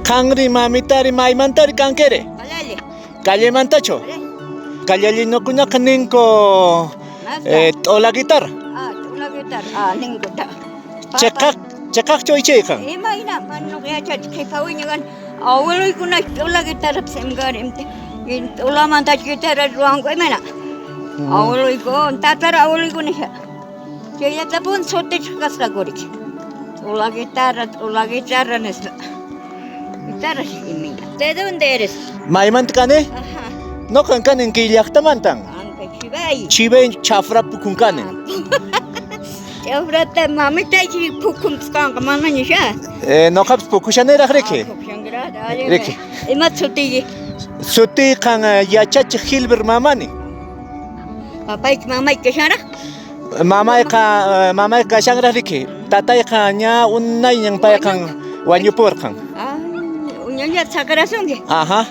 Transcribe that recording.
Qanri mamitari maymantari kankiri? Callalle. Callemantachu? Callallinokunaqa ninku eh, t'ola guitarra. Ah, t'ola guitarra. Ah, ninku ta. Cheqaq cheqaqchu ichayqa? Imayna manuk yachachi qhipa wiñagan abueloykuna t'ola guitarra simgari t'olamanta guitarra ruwanku imayna. Abueloyku, tatara abueloykuna Chayllatapunin sutichaq kasqaku riki. T'ula guitarra, t'ula guitarra nispa. Guitarra imayna. ¿De dónde eres? Maymanta kani? Ajá. Noqan kani kay llaqtamantan. Anka Chivay. Chivay chafra pukun kani. Chafrata mamitayki pukun kanqa manaña xa. Eh, noqapas pukushaniraq riki. Riki. Ima sutiyki? Sutiyqan eh, yachachiq Gilbert Mamani. Papayki mamayki kashanraq? Mamayqa eh, mamayqa kashanraq riki. Tatayqa ña unayñan payqan wañupurqan. Ah, uñaña saqirasunki. Ajá.